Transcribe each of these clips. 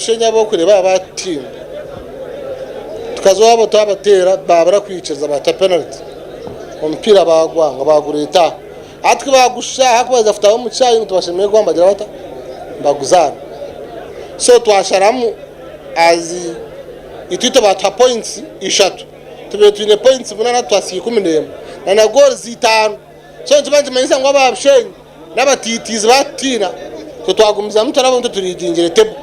Bushenyi abu orikureeba aba tiimu tukaza owaabo twabateera baabura kwikiriza baata penaliti omupiira baagwanga baagureeta aha. Hati ku baagushusha aha ku baija kutaaha omu kishaayi ngu tibashemereire kuba nibagira bata nibaguzaana. So twasharamu as itwe itwe baatuha points ishatu tubaire twine points munaana twasiga 11 na na goals itaano. So nikiba nikimanyisa ngu aba Bushenyi n'abatiitiizi baatutiina, itwe twagumizamu turaba nitwe turiidingire table.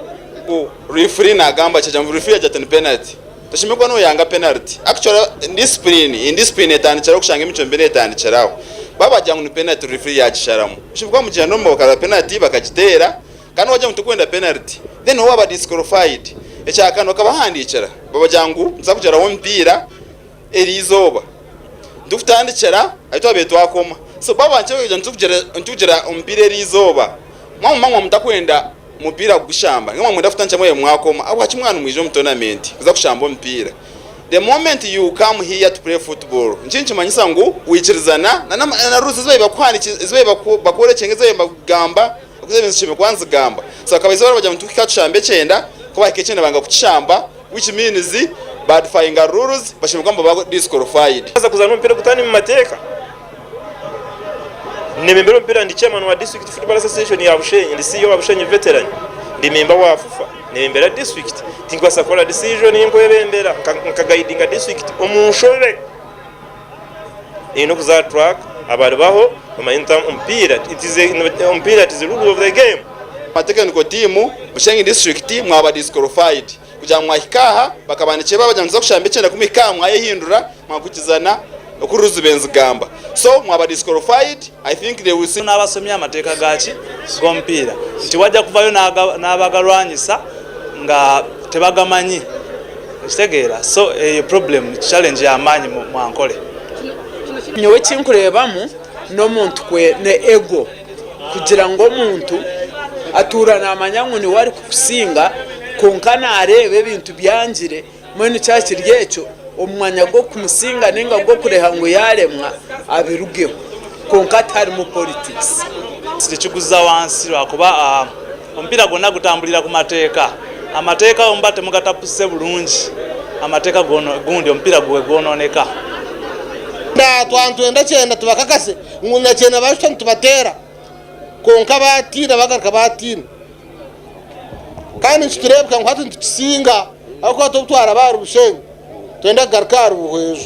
Referee nagamba ki agira ngu referee agira ati ni penalty toshemereire kuba noyanga penalty actually indiscipline indiscipline etandikiraho kushanga emicwe mibi netandikiraho baba bagira ngu ni penalty referee yagisharamu oshemereire kuba mugyenda omu bakareba penalty bakagiteera kandi wagira ngu tokwenda penalty then waba disqualified ekyakana bakabahandikira babagira ngu nituza kugyeraho omupiira Eri izooba nitukutandikira ahu twabaire twakoma. So baaba nikyo nitugira omupiira eri izooba. Mwaguma mwa mutakwenda mupiira kugushamba, ninga mwamwenda kutandikira mwaba mwakoma, ahabwaki mwaba nimwija omu tournament kuza kushamba omupiira? The moment you come here to play football, nikyo nikimanyisa ngu wikirizana na na rules ezi babaire bakuhandiikira, ezi babaire bakworekire, ezi babaire bakugamba, oku zabaire nizishemereire kuba nizigamba. So hakaba izooba bagira ngu nituhika tushambe ekyenda, ku bahika ekyenda banga kukishamba, Which means ba defyinga rules bashemereire kuba nibaba disqualified. Naaza kuzaana omupiira ogutari mu mateeka. Nebembera omupiira ndi chairman wa district football association ya Bushenyi, ndi CEO wa Bushenyi veteran, ndi member wa FUFA, nebembera district. Tinkubaasa kukora decision nkwebembera nka guidinga district omu nshobe. Eine okuza aha track abaribaho bamanye nti omupiira it is a omupiira it is a rule of the game. Technical team Bushenyi district mwaba disqualified. Kugira ngu mwahika aha, bakabanikye babagira ngu nimuza kushamba ekyenda ku muhika aha mwayehindura mwakurikizana oku rules zibaire nizigamba. So mwaba disqualified, I think they will see. N'abasomye amateeka ga ki? G'omupiira nti wajja kuvayo n'abagalwanyisa nga tebagamanyi. Okitegeera? So eyo problem, challenge ya maanyi mu Ankole. Nyowe ekinkureebamu n'omuntu kwe ne ego kugira ngu omuntu atuura namanya ngu niwe arikukusinga kwonka nareeba ebintu byangire mbwenu kyaba kiri ekyo omu mwanya gw'okumusinga ninga gw'okureeba ngu yaremwa abirugeho kwonka tiharimu politics. Tikiguza wansi lwakuba omupiira gwona gutambulira ku mateeka. Amateeka bwemuba temugatapuse bulungi amateeka gundi omupiira gwononeka. Twaba nitwenda kyenda tubakakase ngu na kyenda baashusha nitubateera kwonka baatiina bagaruka baatiina. Kandi nikitureebeka ngu hati nitukisinga ahabw'okuba hati obu twaraba ahari Bushenyi nitwenda kugaruka ahari Buhweju.